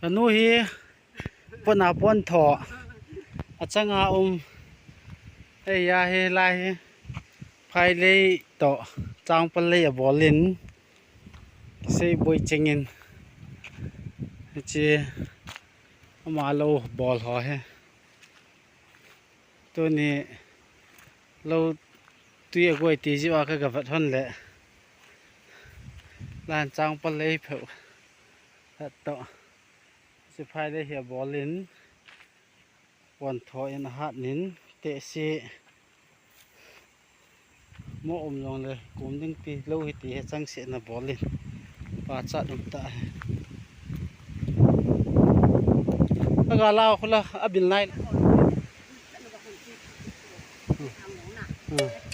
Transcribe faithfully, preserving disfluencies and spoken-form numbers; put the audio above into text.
Kanu hi pona pon tho achanga um. Ei ya hi lai hi phailei to changpal lei abolin, sei boi chengin, hiche ama lou bol ho hi. Tuni lou tui agoi ti jiu a ka gavet hon le, lan changpal lei pheu hat to. Hiche phailei hi abolin, pon tho in ahat nin, tehse mo um jongle kum ding ti lou hi ti hi changsetna bolin, pachat um ta hi. Aga lau khula abil nai. Hmm.